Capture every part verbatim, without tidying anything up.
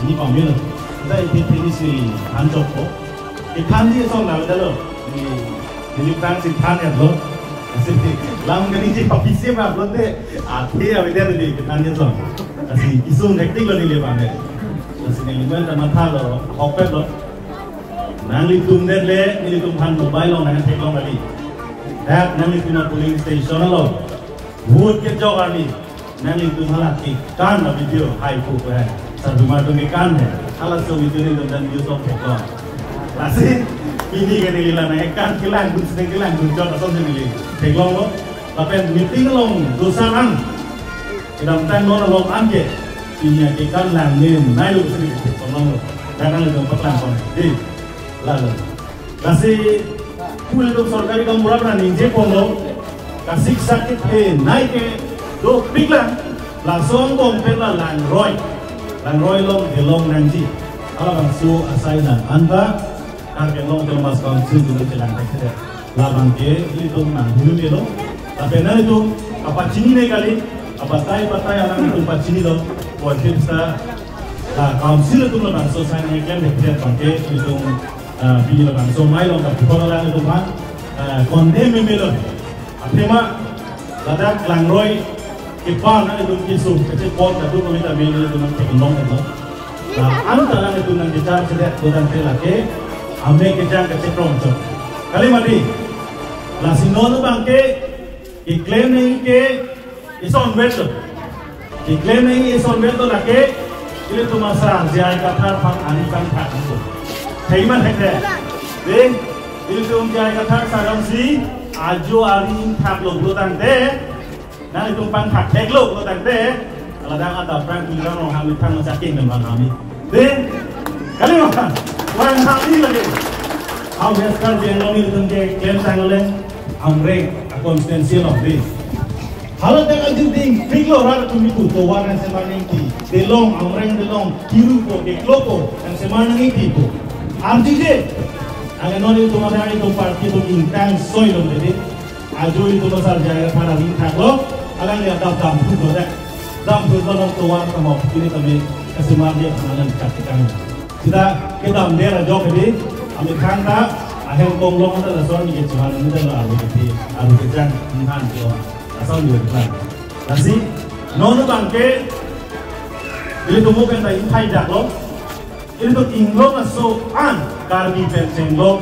Ni pamil. Dai di tenis ni hanjok ko. Di than di song na dalo. Ni ni tang si than ya lo. Asi lam kani si papi si ma lo de. Ati ya beda di than di song. Asi isung hektik lo ni le bang. Asi ni liman ta matha lo, hokpet lo. Nanglitum det le, nanglitum phan mobile lo nang theklong kali. Dak nanglitum a polling station lo. Vote kejok arni. Nanglitum hala kekan a video hai pu ko hai. Sarbimar atum kekan hai. Halaso video nelitum dan video song theklong. Lasi, pini ke neli la nangkekan kelang, gun sedang kelang, gun jok ason neli theklong lo. Lapen meeting along dosa an. Kedamtang non along an ke. Pini kekan lang ne nai lo sini theklong lo. Kadang lo paklang kon. Di, lalu. Lasi, pu ilitum sorkari gaonbura aphan ningje ponlo, kasik sakit he nai ke dopik lang, lason bong pen la langroi. Langroi along kelong nangji. Halabangso asai nang anta, Karbi Anglong Autonomous Council dulu chelang tek tek. Labang ke, ilitum nang hulu melo. Lapen nanglitum, kapachini ne kali, abatai batai alanglitum pachini lo, kuat kita, la council atum labangso asai nang klem tek tek bang ke, ilitum Ah, pini labangso mai along kapupor lang ilitum aphan, ah, condemn meme lo. Athema ladak langroi kepa nang ilitum keso kachepon kaduk kami ta meme ilitum nang teknong ilitum. Nah, anta lang ilitum nang bichar sedet bukan te lake ame kejang kachekrong chok. Kali mati. Lasi non bang ke keklem nang ke ison vet lo. Keklem nang ison vet lo lake, ilitum asar J I Kathar aphan aning pangthak lo. Thei ma thek de. De, ilitum J I Kathar asar si ajo aning thak lo pulo tangte, nanglitum pangthak thek lo pulo tangte, ladak ada prank pulang rong kami thang saking memang kami. De, kali ma, wang kami lagi. Aw, West Karbi Anglong ilitum keklem tang le, Amreng a constituency lo de. Hala dak ajuding, pik lo rat atum ipu tovar nangsemar nangji. Delong, Amreng delong, kiru ko, keklo ko, nangsemar nangji ko. Arju je. Anke non ilitum ada ilitum party atum ingtang soi lo de. Ajo ilitum asar J I Kathar aning thak lo, alangli adap dam thu lo de. Dam thu lo along tovar kamo, pini kami kasemar dia kami nang chak chak. Sita kedam der ajok hedi, ami khang ta, ahem konglong ta lason ni kechuhan, ami ta lo aru keti, aru kejang, ninghan ko, lason ni kechuhan. Lasi, non bang ke, ilitum mo pen ta ingthai dak lo, ilitum inglong aso an, Karbi pen chenglok,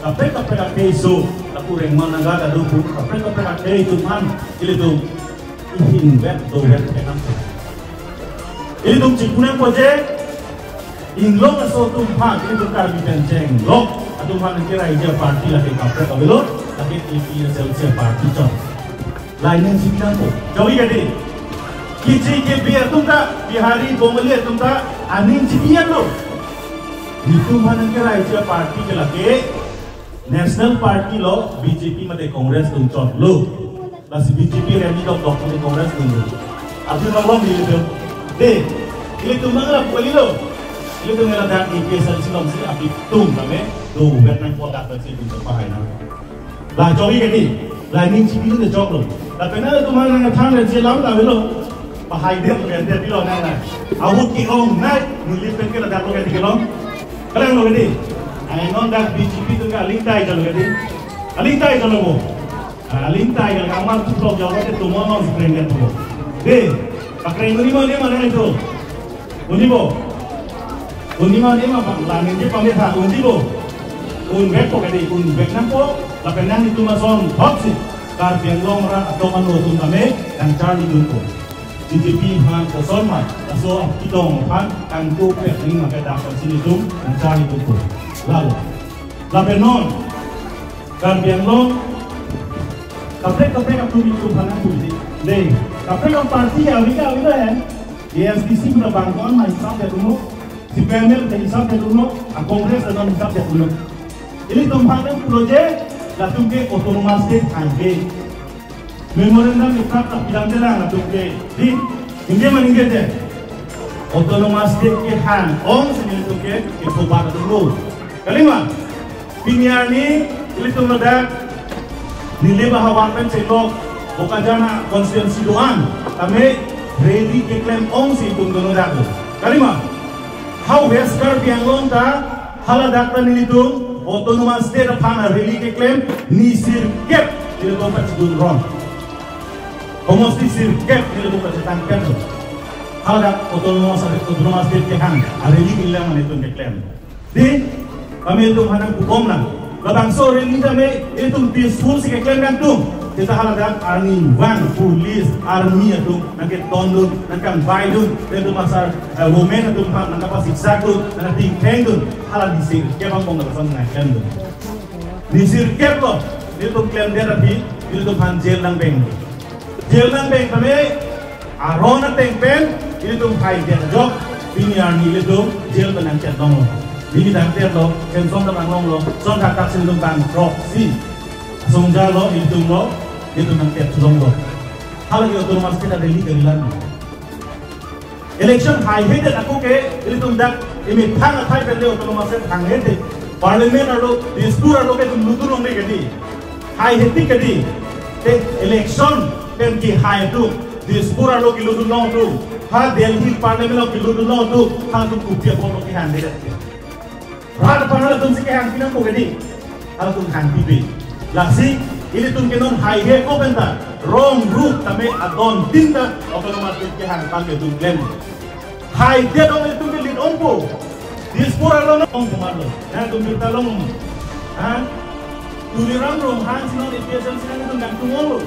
kaprek kaprek ake iso, lapu rengma naga ta do pu, kaprek kaprek ake itum an, ilitum, ihin vet, do vet, kenam. Ilitum chipunem ko je, inglong aso atum aphan, ilitum Karbi pen chenglok atum aphan nangkerai je party lake kaprek avelo, lake A P H L C party chot. Lain nangji nangpo. Jawi kadi. Kiji kebi atum ta, Bihari, Bongali atum ta, aning jibian lo. Ilitum aphan nangkerai je party ke lake National Party lo, B J P mate Congress atum chot lo. Lasi B J P remi dok dok mate Congress atum lo. Abdi nonglong di ilitum. De, ilitum nang la poli lo. Ilitum nang la dak A P H L C along si abitum kami, do vet nang kodak vet si ilitum pahai nang. La chogi kati, la ning chipi ilitum chok lo. Lapen nanglitum nang than vet si lam ta avelo. Pahai dia vet dia pilo nang nang. Ahut ke-ong nai, neli pen ke ladak lo kati kelong. Kalang lo kati. Ai non dak B J P atum ke aling tai jalo kati. Aling tai jalo bo. Ah, aling tai jalo kamar tu blok jalo kati tu mono si kreng kati bo. De, pakreng uni mo ni mana itu? Uni bo. Uni mo ni ma bang langin di pamit ha uni bo. Un bek po kati, un bek nangpo, lapen nanglitum ason thot si. Karbi Anglong rat atum anu atum kami, nangcharli dunpo. B J P aphan koson ma, laso apitong aphan, kangku pek ning ma kedak sini tum, nangcharli dunpo. Lalu, lapen non, Karbi Anglong, kaprek kaprek atum itum aphan nangpu di. De, kaprek a party ya, awika, awika ya. A S D C pura bangkon ma hisap ya tumo, C P I M L ke hisap ya tumo, a Congress dan hisap ya tumo. Ilitum aphan nangpulo je, latum ke autonomous state angke. Memorandum ikat tak bilang jelang latum ke. Di, ingke ma ingke je. Autonomous state kehang ong si nelitum ke, ke sobat atum lo. Kalima, pini arni, ilitum ladak, neli bahawan pen chenglok, Bokajan a constituency do-an, tame rally keklem ong si itum dono dak lo. Kalima, Ha West Karbi Anglong ta haladak ta nelitum Autonomous State aphan a-rally keklem, ni sirkep nelitum pachidun rong. Homosti sirkep nelitum pachetang pen. Haladak Autonomous, Autonomous State kehang a-rally keklem nelitum keklem. Di, kami ilitum aphan nangpubom lang. Labangso a-rally tame ilitum peaceful si keklem nangtum. Seta haladak arnivang, police, army atum nangketondun, nangkangvaidun, ilitum asar, eh, women atum aphan nangkapasiksakdun, nangkatingthengdun. Hala ni sirkep angbong lason nangklemdun. Ni sirkep lo, ilitum klemdet aphi, ilitum aphan jail nangbeng. Jail nangbeng tame, aron ateng pen, ilitum haidet ajok, pini arni ilitum jail pen nangchet longlo. Pini dangtet lo, pension ta nanglonglo, son thakthak si ilitum bang throk si. Songja lo, ilitum lo, ilitum nangchet longlo. Halake Autonomous State a-rally kalilan. Election haihedet ako ke, ilitum dak emethang athai pen le Autonomous State hanghedet. Parliament arlo, Dispur arlo ke itum lutdun longle kedi. Haihedet kedi. Te election pen kehai atum, Dispur arlo kelutdun long atum, ha Delhi Parliament arlo kelutdun long atum, ha atum kopi apotlo kehanghedet. Rat aphan halatum si kehangpi nangpo kedi. Halatum hangpipe. Lasi, ilitum ke non haihe ako penta, wrong route tame adon tin ta Autonomous State kehang tame ilitum klem. Haidet ong ilitum ke lead ongpo. Dispur arlo nang ongpo marlo. Nangtum birta long. Ha? Tuliram Ronghang si non A P H L C nangtum nangtum onglo.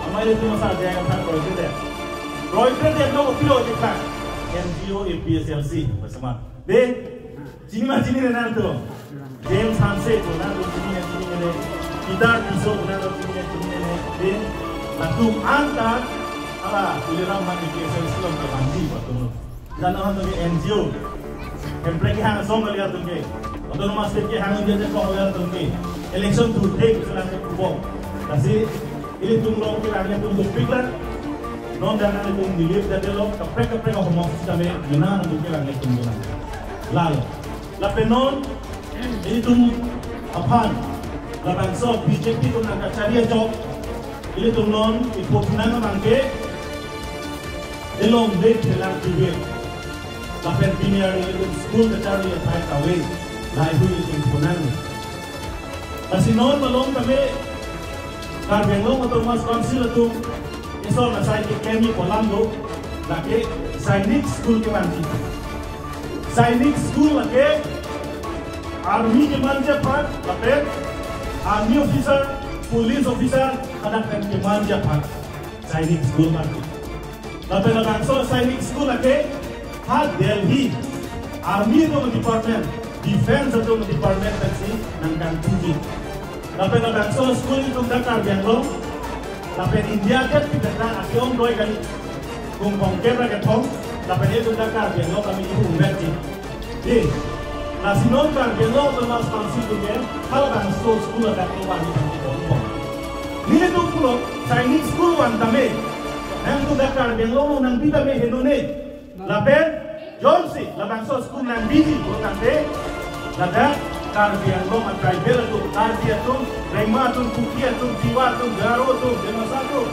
Amei ilitum asar jaya kata kroikredet. Kroikredet lo kopilo jekta. N G O A P H L C. Bersama. De, chini ma chinine nangtum. James Hanse pu nangtum chinine chinine. Peter Tisso pu nangtum chinine chinine. Latum anta, hala, Tuliram Ronghang ke A P H L C along kevangji pu atum. Jana hantu ke N G O. Hemprek kehang asong kali atum ke. Autonomous State kehang dia je kong kali atum ke. Election thurthe ke selang ke kubok. Lasi, ilitum along ke lang ilitum dopik lang. Non dan ilitum nilip dan delo, kaprek kaprek ahomos tame, guna atum ke lang ilitum guna. Lalo. Lapen non, ilitum aphan, labangso B J P atum nangkachari ajok, ilitum non, ipo thinang abang ke, elong de thelang tuwe. Lapen pini arni ilitum school kacharli athai kave, lahei hui ilitum phonang. Lasi non malom tame, Karbi Anglong Autonomous Council atum, eson asai keklem pu alam do, lake Sainik School kemanji. Sainik School lake army kemanji aphan, lapen army officer, police officer, hadak pen kemanji aphan Sainik School manji. Lapen labangso Sainik School lake ha Delhi army atum department, defense atum department pensi nangkangpuji. Lapen labangso school itum dak Karbi Anglong, lapen India ke pidata ake-ong doi kali. Kung kongkep ra kethom, lapen itum dak Karbi Anglong kami ibu umber ji. Di, lasi non Karbi Anglong Autonomous Council atum ke, halabangso school adak ke wani bang kethom. Nelitum pulo, Sainik School van tame, nangtum dak Karbi Anglong nangpi tame henone. Lapen, jongsi, labangso school nangbiji, pulotangte, ladak Karbi Anglong a-tribal atum, Karbi atum, Rengma atum, Kuki atum, Tiwa atum, Garo atum, Dimasa atum,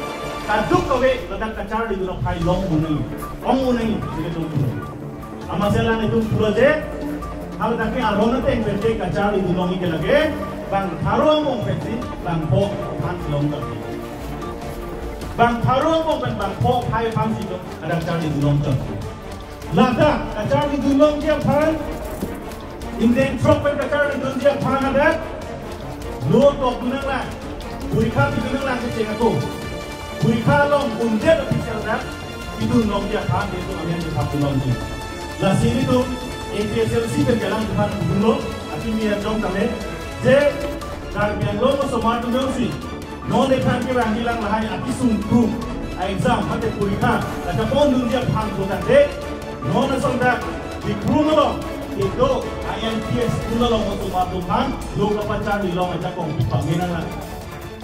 kadokave, ladak kacharlidun aphai long unang, ong unang, nelitum pulo. Amatsi alanglitum pulo je, haladak ke aron ateng pen ke kacharlidun longji ke lake, bang pharo angbong pensi, bang pho aphan si longtang. Bang pharo angbong pen bang pho aphai aphan si lo, hadak charlidun longtang. Ladak, kacharlidun longji aphan, ingdeng throk pen kacharlidunji aphan hadak, lo tokdun nanglang, porikha pidun nanglang kecheng ako. Porikha along undet official dak, pidun longji aphan, itum amen kethapdun longji. Lasi itum, A P H L C pen kelang aphan pudunlo, ati mi arjong tame, je, Karbi Anglong osomar atum jongsi, non ephan kevangji lang lahai akesung kru, a-exam, mate porikha, kachepondunji aphan pulotangte, non ason dak, Diphu along, kedo, I M P S school along osomar atum aphan, lo kapacharli long ajakong pame nanglang.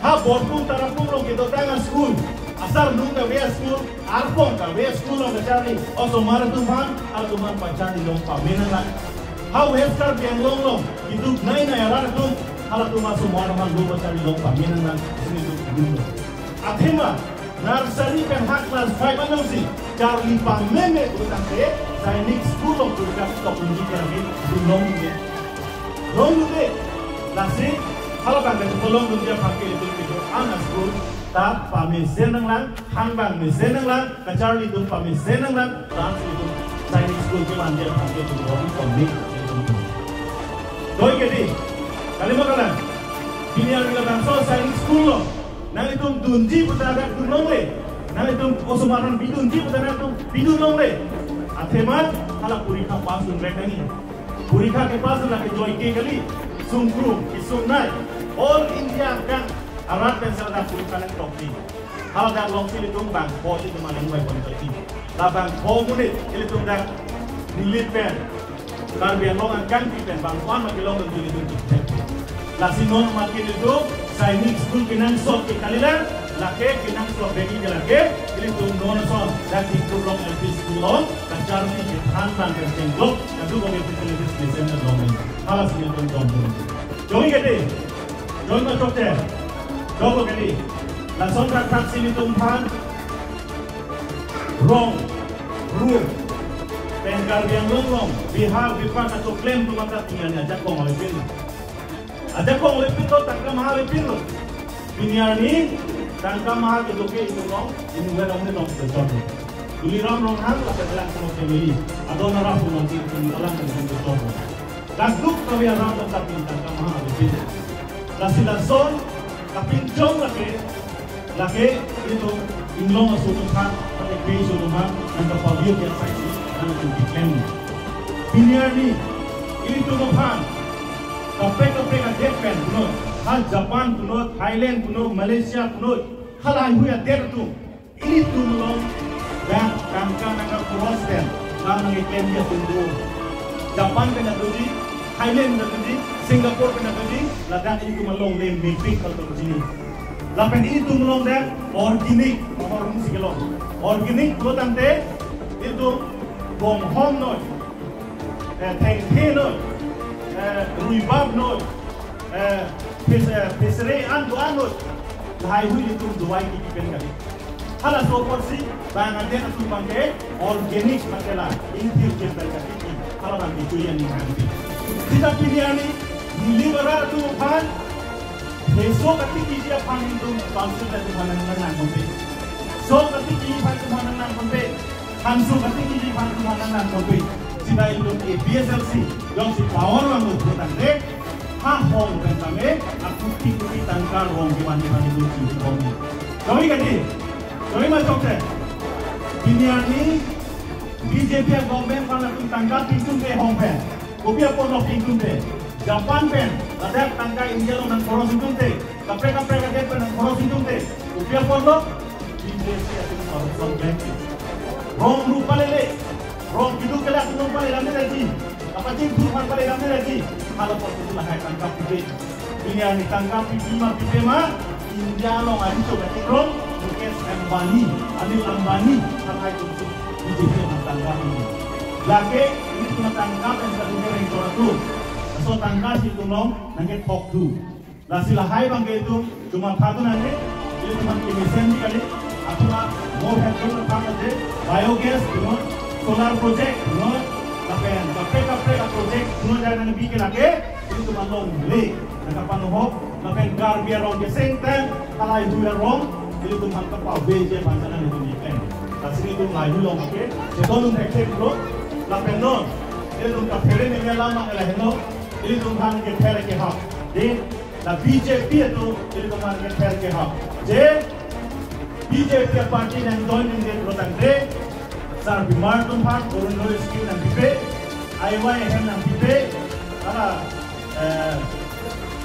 Ha Borpung Tarapung along kedotang a-school, asar nung kave a-school, arpong kave a-school along kacharli, osomar atum aphan, atum aphan pacharli long pame nanglang. Ha West Karbi Anglong along, keduk nai nai arat atum, halatum asomar aphan lo pacharli long pame nanglang, sini tu kedung lo. Athema, nursery pen ha class five ansi, charli pameme pulotangte, Sainik School along porikha tok Longdunde. Longdunde. Lasi, halabang ke longdunde aphan ke ilitum kedo-an a-school ta pamesen nanglang, hangbang mesen nanglang, kacharli atum pamesen nanglang, dance ilitum Sainik School kevangji aphan ke ilitum rong konni ilitum. Doi ke dei, kalima kalang. Pini arni labangso Sainik School along nanglitum dunji puta dak dun longle. Nanglitum osomar aphan bidunji puta nanglitum bidun longle. Athema hala porikha pass dunvek nangji. Porikha kepass lake joike kali, sungkrung, kesungnei, all India akang arat pen seta porikha nangtokji. Haladak alongsi ilitum bangpho ilitum aning bai pon kaliti. La bangpho amonit ilitum dak Delhi pen, Karbi Anglong angkang pen bangpho an ma kelongdun ilitum. Lasi non ma ke ilitum Sainik School kenangsot ke kalilang, lake kenangsot bagi ke lake, ilitum non ason dak Diphu Block L P School along kacharli kethan abang kechengklok, kadokave facilities mesen longle. Halasi ilitum dondun. Joi ke dei, joi ma chokche, joi ke dei. Lason thakthak si ilitum aphan rong, ru, pen Karbi Anglong along, bihar, bihar achoklem atum anta pini arni ajakong avepin. Ajakong avepin lo, tangka maha avepin lo. Pini arni tangka maha kedo ke itum along, inuve along ne tong kedo. Tuliram Ronghang lapen Langkung family, adon arap along si itum alang kedo kedo. Kadokave arat ta pini tangka maha avepin. Lasi lason kapinchong lake, lake ilitum inglong aso atum aphan, lake pei aso atum aphan, nangkapavir ya saksi, nangtum keklem. Pini arni ilitum aphan kaprek kaprek adet pen punot, ha Japan punot, Thailand punot, Malaysia punot, halahei adet atum ilitum along dak tangka nangkakross pen, dak nangkeklemji atum do. Japan pen doji, Thailand pen doji, Singapore pen doji, ladak ilitum along le mepik kaltong jini. Lapen ilitum along dak organic, nomor rum si kelong. Organic pulotangte, ilitum bonghom noi, eh, thengthe noi, eh, ruibab noi, eh, phis-, eh, phisre an do-an noi, lahaihui ilitum dawai kepi pen kali. Halaso apotsi bang adet atum abang ke organic mate la ingthir pen kali, hala abang ke chuya ni hangpi. Sita pini arni, neli bara atum aphan, heso katikiji aphan ilitum council atum aphan nang nang konpe. So katikiji aphan atum aphan nang nang konpe. Hanso katikiji aphan atum aphan nang nang konpe. Sita ilitum A P H L C jongsi power vanglo pulotangte, ha hong pen tame, akuti kuti tangka rong kevanji aphan ilitum chingki bomni. Joi ke dei, joi ma chokche. Pini arni B J P government aphan latum tangka pidunde hong pen. Kopi apotlo pidunde? Japan pen ladak tangka India along nangkross dunde, kaprek kaprek adet pen nangkross dunde. Kopi apotlo? B J P atum korupsi bengki. Rong rup palele, rong keduk kelak atum palelamde lagi, kapachingthur aphan palelamde lagi. Hala apot atum lahai tangka pipe. Pini arni tangka pipe ma pipe ma, India along ari chok atik rong, Mukesh Ambani, Anil Ambani, halahai atum B J P aphan tangka pipe. Lake ilitum tangka pen sadu kereng choratu. Laso tangka si ilitum along nangkethok thu. Lasi lahai abang ke ilitum cuma thadu nangke, ilitum aphan kemesen di kali, athema mo head road aphan aje, biogas, you know, solar project, you know, lapen kaprek kaprek a-project, you know, jai nangbi ke lake, ilitum along le, nangkapanohok, lapen Karbi arong ke sengtang, halahaihui arong, ilitum aphan kapaveji aphan sana ilitum ikan. Lasi ilitum lahaihui along ke, sekolun thekthek lo, lapen non, ilitum kaphere nengya lam nang laheno, ilitum aphan kepher kehap. Dei, la B J P atum, ilitum aphan kepher kehap. Je, B J P party nang join nangdet pulotangte, sarbimar atum aphan, Orunodoi scheme nangpipe, I Y A hem nangpipe, hala, eh,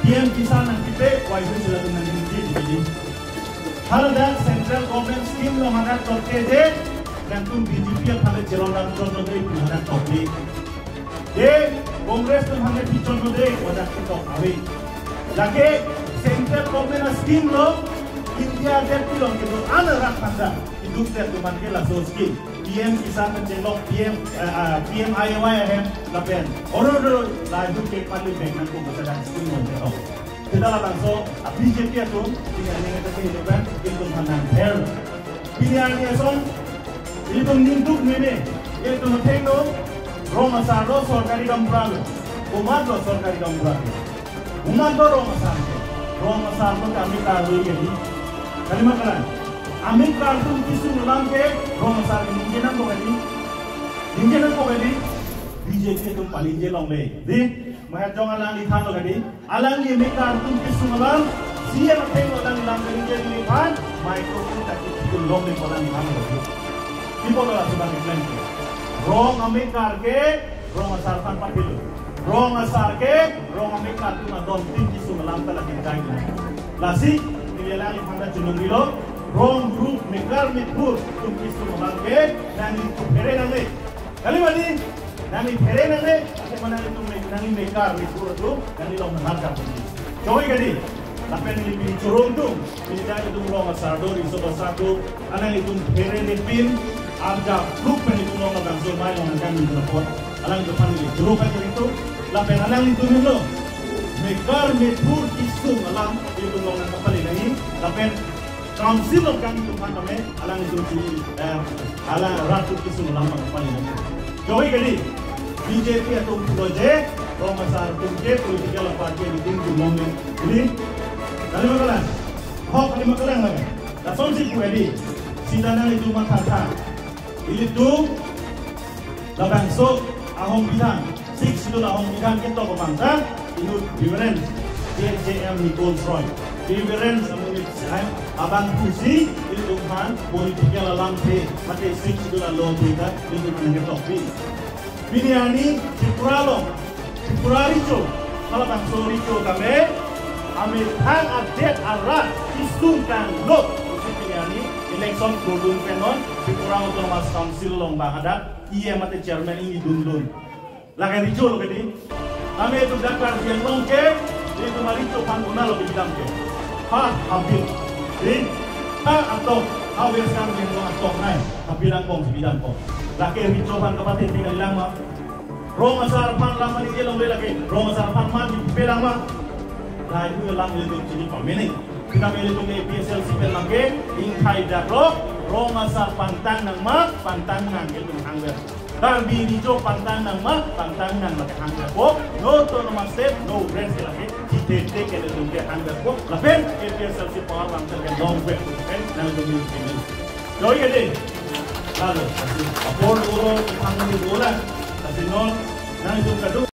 P M Kisan nangpipe, wai hui sila atum nangpipe, pipe. Haladak central government scheme along hadak tokte je, nangtum B J P aphan le chelong dam chot lo dei, hadak tokte. Je Congress atum aphan le pichon lo dei, hadak ketok ave. Lake central government a-scheme along, India adet along kedo-an arat aphan ta, keduk adet atum aphan ke laso scheme. P M Kisan pen chenglok, P M, eh, ah, P M I Y ahem, lapen Orunodoi, lahaihui ke pali bank nangkok basa dak scheme along ketok. Seta labangso, a B J P atum, pini arni nangkethe hidup kan, ilitum aphan nangpher. Pini arni ason, ilitum ningduk meme, ilitum thengno, rong asar lo, sorkari gaonbura lo. Komatlo sorkari gaonbura ke? Komatlo rong asar ke? Rong asar ke amekar lo ke di. Kalima kalang. Amekar atum kesung alam ke rong asar ke ningje nangkok ke di. Ningje nangkok ke di. B J P atum palinje longle. Di, mahar jong alangliphan lo ke di. Alangli amekar atum kesung alam, C M atheng lo alangli alam ke ningje ningje aphan, microphone ta kipidun longle ko alangliphan lo ke di. Pi apot lo laso abang ke klem ke? Rong amekar ke rong asar aphan paphilo. Rong asar ke rong amekar atum adon tin kesung alam ta lake dai na. Lasi neli alangliphan ta chonong rilo, rong group mekar methur atum kesung alam ke nangli phere nangne. Kalima di, nangli phere nangne, ase ma nanglitum me-, nangli mekar methur atum nangli long nangharjap di. Choi ke di. Lapen neli pini choro atum, pini ta itum rong asar do, riso asar do, alanglitum phererepin, arjap group pen itum long labangso amei along nangkangni apot, alanglitum aphan neli choro pen itum, lapen alanglitum henlo mekar methur kesung alam itum long nangkapali nangji, lapen council along kangni atum aphan tame alanglitum chini, eh, alang rat atum kesung alam nangkapali nangji. Choi ke di, B J P atum pulo je, rong asar atum ke political party meeting atum longle. Di, kalima kalang. Hok kalima kalang lagi. Lasonsi pu ke di, sita nanglitum mathatha. Ilitum labangso ahongbidhan, Sixth Schedule ahongbidhan ketok abang ta, inut Reverend J J M Nichols Roy, Reverend Samuel Sai abang pusi, ilitum aphan political alam ke, mate Sixth Schedule alo ke ta, ilitum aphan ketokpi. Pini arni Tripura along, Tripura Recho, halabangso Recho tame, amethang adet arat kesung tanglo pusi pini arni election kurdun pen non Tripura Autonomous Council along bang hadak E M mate chairman ingni dundun. Lake Recho lo ke di. Tame itum dak Karbi Anglong ke, itum a-Recho aphan konatlo kebidam ke? Ha, Haflong. Di, ha, atok, ha, West Karbi Anglong atok nai. Haflong angbong si bidam ko. Lake Recho aphan kapathe tinggal lang ma. Rong asar aphan lam mani je longle lake. Rong asar aphan man di pelang ma. Lahai hu lam ilitum chini pamene. Kita ilitum A P H L C pen lake, ingthai dak lo, rong asar pangtang nang ma, pangtang nang ilitum hangver. Karbi Recho pangtang nang ma, pangtang nang lake hangver ko, no autonomous state, no rest lake, chitete ke ilitum ke hangver ko, lapen A P H L C power bang ke long back, kan, nangtum ini. Choi ke di. Lalu, apor ulo, ipang ni bola, kasi non, nangtum kadu.